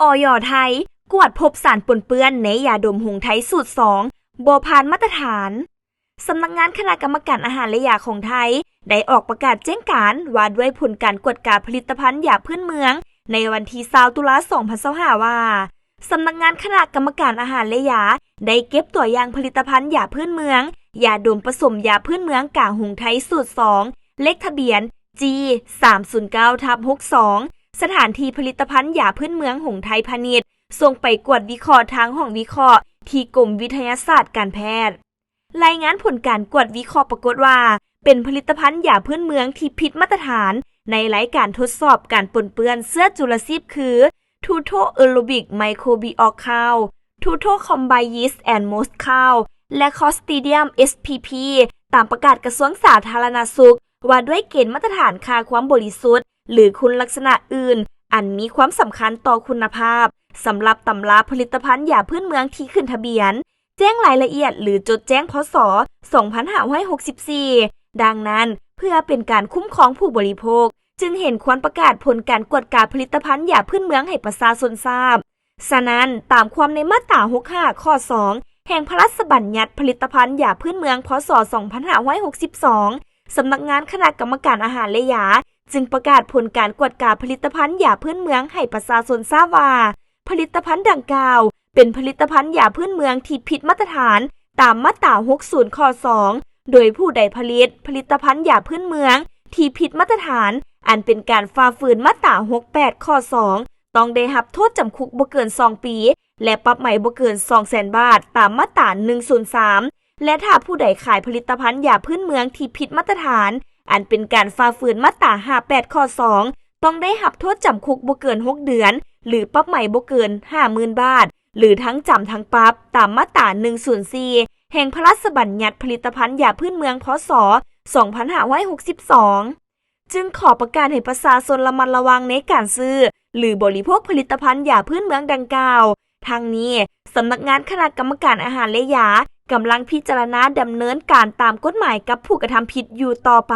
ອຢ ໄທ ກວດພົບສານປົນເປື້ອນໃນຢາດົມຫົງໄທສູດສອງ ບໍ່ຜ່ານມາດຕະຖານ. ສຳນັກງານຄະນະກຳມະການອາຫານ ແລະ ຢາຂອງໄທ ໄດ້ອອກປະກາດແຈ້ງການວ່າດ້ວຍຜົນການກວດກາຜະລິດຕະພັນຢາພື້ນເມືອງ ໃນວັນທີຊາວ ຕຸລາ ສອງພັນຊາວຫ້າ ວ່າ ສຳນັກງານຄະນະກຳມະການອາຫານ ແລະ ຢາ ໄດ້ເກັບຕົວຢ່າງຜະລິດຕະພັນຢາພື້ນເມືອງ, ຢາດົມປະສົມຢາພື້ນເມືອງກາງຫົງໄທສູດສອງ ເລກທະບຽນ ຈີ ສາມສູນເກົ້າ ທັບ ຫົກສອງ ສະຖານທີ່ຜະລິດຕະພັນຢາພື້ນເມືອງຫົງໄທພານິດ ສົ່ງໄປກວດວິເຄາະທາງຫ້ອງວິເຄາະທີ່ກົມວິທະຍາສາດການແພດ. ລາຍງານຜົນການກວດວິເຄາະປາກົດວ່າ ເປັນຜະລິດຕະພັນຢາພື້ນເມືອງທີ່ຜິດມາດຕະຖານໃນລາຍການທົດສອບການປົນເປື້ອນເຊື້ອຈຸລະຊີບຄື Tuto Aerobic Microbial Count, Tuto Combined Yeast and Mold Count ແລະ Clostridium ເອສ ພີ ພີ ຕາມປະກາດກະຊວງສາທາລະນະສຸກ ວ່າດ້ວຍເກນມາດຕະຖານຄ່າຄວາມບໍລິສຸດ ຫຼື ຄຸນລັກສະນະອື່ນ ອັນມີຄວາມສຳຄັນຕໍ່ຄຸນນະພາບ ສຳລັບຕຳລາຜະລິດຕະພັນຢາພື້ນເມືອງທີ່ຂຶ້ນທະບຽນ, ແຈ້ງລາຍລະອຽດ ຫຼື ຈົດແຈ້ງ ພ.ສ. ສອງພັນຫ້າຮ້ອຍຫົກສິບສີ່. ດັ່ງນັ້ນ, ເພື່ອເປັນການຄຸ້ມຄອງຜູ້ບໍລິໂພກ, ຈຶ່ງເຫັນຄວນປະກາດຜົນການກວດກາຜະລິດຕະພັນຢາພື້ນເມືອງໃຫ້ປະຊາຊົນຊາບ. ສະນັ້ນ, ຕາມຄວາມໃນມາດຕາ ຫົກຫ້າ ຂໍ້ ສອງ ແຫ່ງພະລາຊະບັນຍັດຜະລິດຕະພັນຢາພື້ນເມືອງ ພ.ສ. ສອງພັນຫ້າຮ້ອຍຫົກສິບສອງ ສຳນັກງານຄະນະກຳມະການອາຫານ ແລະ ຢາ ຈຶ່ງປະກາດຜົນການກວດກາຜະລິດຕະພັນຢາພື້ນເມືອງໃຫ້ປະຊາຊົນຊາບວ່າ ຜະລິດຕະພັນດັ່ງກ່າວ ເປັນຜະລິດຕະພັນຢາພື້ນເມືອງທີ່ຜິດມາດຕະຖານຕາມມາດຕາ ຫົກສິບ ຂໍ້ ສອງ ໂດຍຜູ້ໃດຜະລິດຜະລິດຕະພັນຢາພື້ນເມືອງທີ່ຜິດມາດຕະຖານ ອັນເປັນການຝ່າຝືນມາດຕາ ຫົກສິບແປດ ຂໍ້ ສອງ ຕ້ອງໄດ້ຮັບໂທດຈຳຄຸກບໍ່ເກີນສອງປີ ແລະ ປັບໃໝບໍ່ເກີນສອງແສນບາດ ຕາມມາດຕາ ໜຶ່ງສູນສາມ ແລະ ຖ້າຜູ້ໃດຂາຍຜະລິດຕະພັນຢາພື້ນເມືອງທີ່ຜິດມາດຕະຖານ ອັນເປັນການຝ່າຝືນມາດຕາ ຫ້າສິບແປດ ຂໍ້ ສອງ ຕ້ອງໄດ້ຮັບໂທດຈຳຄຸກບໍ່ເກີນຫົກເດືອນ ຫຼື ປັບໃໝບໍ່ເກີນຫ້າໝື່ນບາດ ຫຼື ທັງຈຳທັງປັບ ຕາມມາດຕາ ໜຶ່ງສູນສີ່ ແຫ່ງພະລາຊະບັນຍັດຜະລິດຕະພັນຢາພື້ນເມືອງ ພ.ສ. ສອງພັນຫ້າຮ້ອຍຫົກສິບສອງ. ຈຶ່ງຂໍປະກາດໃຫ້ປະຊາຊົນລະມັດລະວັງໃນການຊື້ ຫຼື ບໍລິໂພກຜະລິດຕະພັນຢາພື້ນເມືອງດັ່ງກ່າວ. ທັງນີ້, ສຳນັກງານຄະນະກຳມະການອາຫານ ແລະ ຢາ ກຳລັງພິຈາລະນາດຳເນີນການຕາມກົດໝາຍກັບຜູ້ກະທຳຜິດຢູ່ຕໍ່ໄປ.